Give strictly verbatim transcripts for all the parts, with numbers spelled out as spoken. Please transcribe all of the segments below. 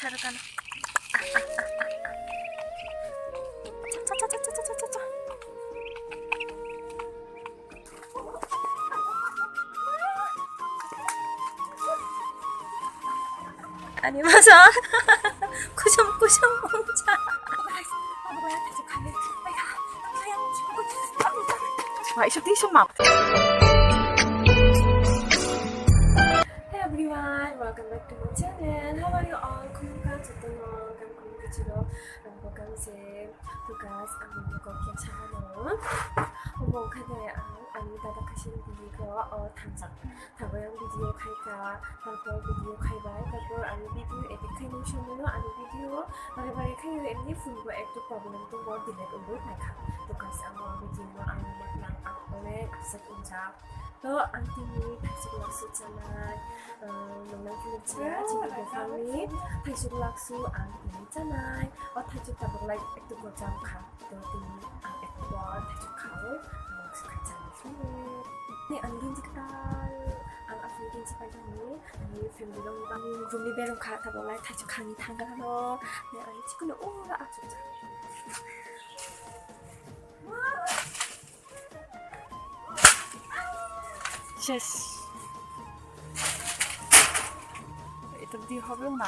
Tharo kano. Cha, cha, cha. Ani masa. Kusum, kusum, ungcha. Wah, isok di isok map. Hey everyone, welcome back to my channel. How are you all? Khulumkha, jotono, welcome, khulumkha, chiro, welcome, se. To guys, ang nokok khe sahano. Omo wngkha de ang ani dada kaisa video o thangjak. Thabai ang video khaikha, tarpor video khaibai, tarpor ani video edit khainai somono ani video bare bare khaio, emni phone bo ektu problem tongo, delete wngwi phaikha. To guys, ang o video no ang matlang ang onek upset wngjak. To ang tini thaisuk laksu chanai, ah, nongnai phunukcha, chini buphangni thaisuk laksu ang tini chanai. O thaisuk tabuk lai ektu gojam kha. To tini ang ektu bor thaisuk khaui ang laksu khai chanai phunuk. Ni ang ginji kwtal, ang aphuru ginji paimani, ani family rok ni bagwi room ni bereng kha, tabuk lai thaisuk khani thangkha no. Ni ang chikunu ura achuk cha. Yes. Itu di hobe ma.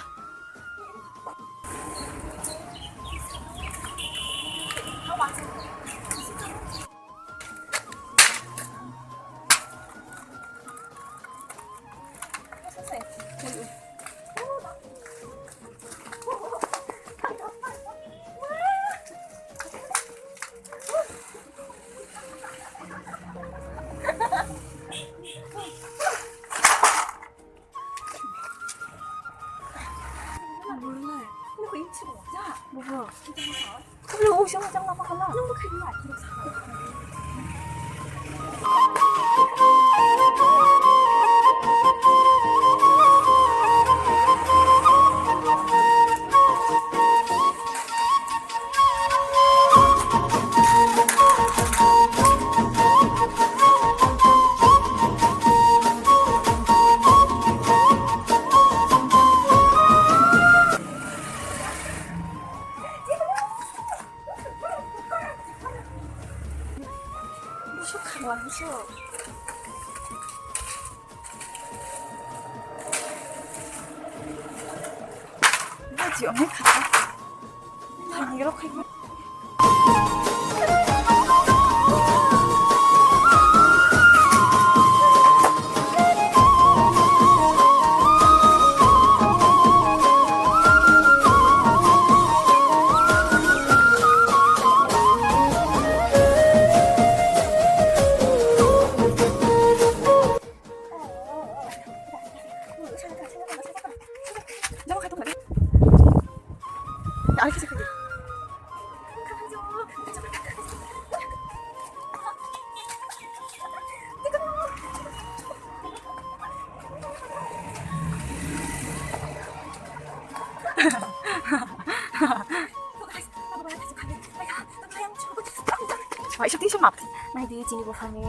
Wah, isok di isok map. Nai di chini buphangni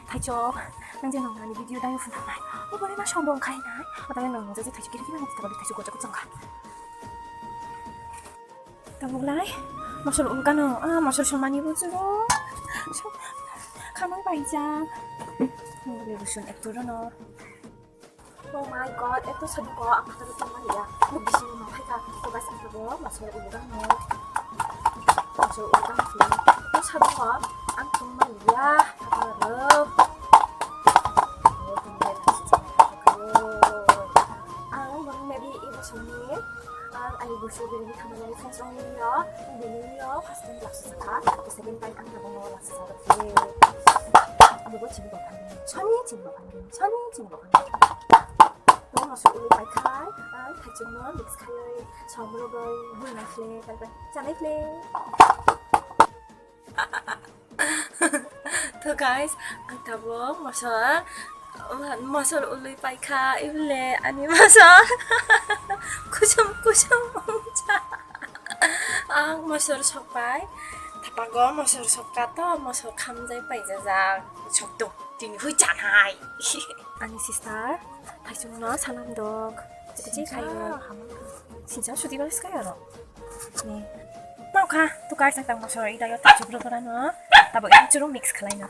thaichok. Nang je nang ani video dai phun thangnai. O bore ma sombong khai nai. Ata yang nang je thaichok kiri kiri nang thaichok kiri kiri kiri. Tabuk lai mosor ulgano, ah, mosor somani bujuro. Khamang paijak. Nang le busun ektu rono. Oh my God, eto saduk ko ang khataro tongmani ya. Nuk bisingni ma phaikha, to guys, ang tabuk mosor ulgano. Mosor ulgano sini. Eto saduk ko ang tongmani ya, khataro. Oh, tongmani ya, ang maybe ibo sini. Ang ani busu bini thamanani first round ni yo, bini yo first time laksa sakha, to second time ang tabuk no laksa sakha. Ani bo chini bokhan, chani chini bokhan, chani chini bokhan. To mosor ului pai khai, ang thaichung no mix khaiwi, som rogwi, bui nai khle, pai pai, chanai khle. To guys, ang tabuk mosor, mosor ului paikha, ibole ani mosor kusum kusum ungcha. Ang mosor sokpai, tapago mosor sokka to, mosor khamjai paijajak, sokduk, tini hui chanai. Ani sister, thaichung no salam dok, chichi khayo. Sincha suti bal sky aro. Ni. Mau kha, tu kai sang tang masoro ida yo ta chukro kora no. Tabo ini churung mix khalai no.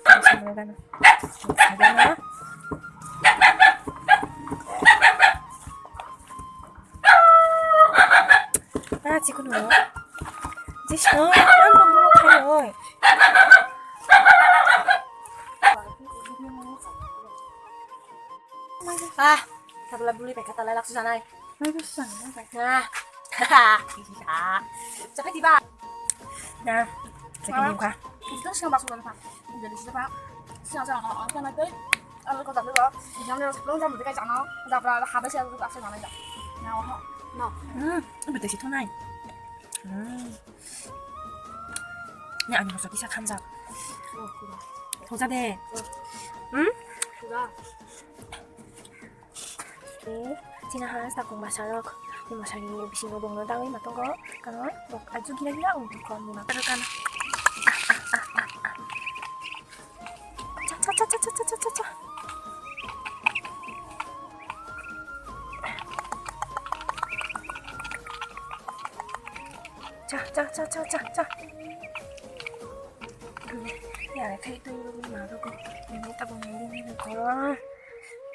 Mix khalai no. Ah, chikunu. Jisno, ang bumbu khayo. Ah, tabla buli pekha talai laksu janai. Mai bus sana, mai. Nah. Hahaha. Sampai tiba. Nah. Sakit muka. Itu sih masuk dalam pak. Jadi siapa? Siapa orang orang kan itu? Kalau kau tak tahu, jangan ada sepuluh jam mereka jangan. Dah berapa habis ya aku tak sana aja. Nah, oh, no. Hmm, betul situ naik. Hmm. Ini anu masuk kisah kanjak. Oh, kurang. Thongsa de. Hmm? Kurang. Chini ha sakung bwsarok, bwsarokni bisingo bongno dagwi ma tongo, kano bok aiju gira gira wng tongkho nini ma. Cha, cha, cha. Cha, cha, cha, cha, cha, cha. Ya, khai twi rw ma rw ko. Ini ta bong ini ko.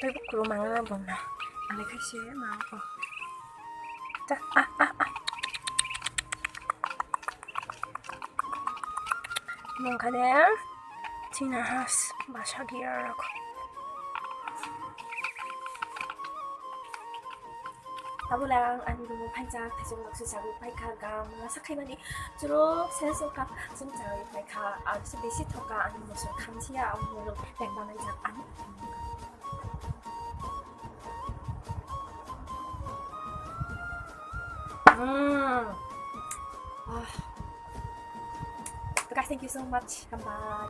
Tei bukhuk rw mangna bongna. Ani khai se ma ko. Ta, ah, ah, ah. Mong kha de. China has basa dia ko. Abo lang ani room o phaijak, thaisok nok swi chagwi phaikha, gam masa khaimani chwrwk se sokha, chwng chagwi phaikha, aro se bisi thoka ani mosor khamsiya, abo molo bag banaijak ani. Mm. Ah. Guys, thank you so much. Hambai.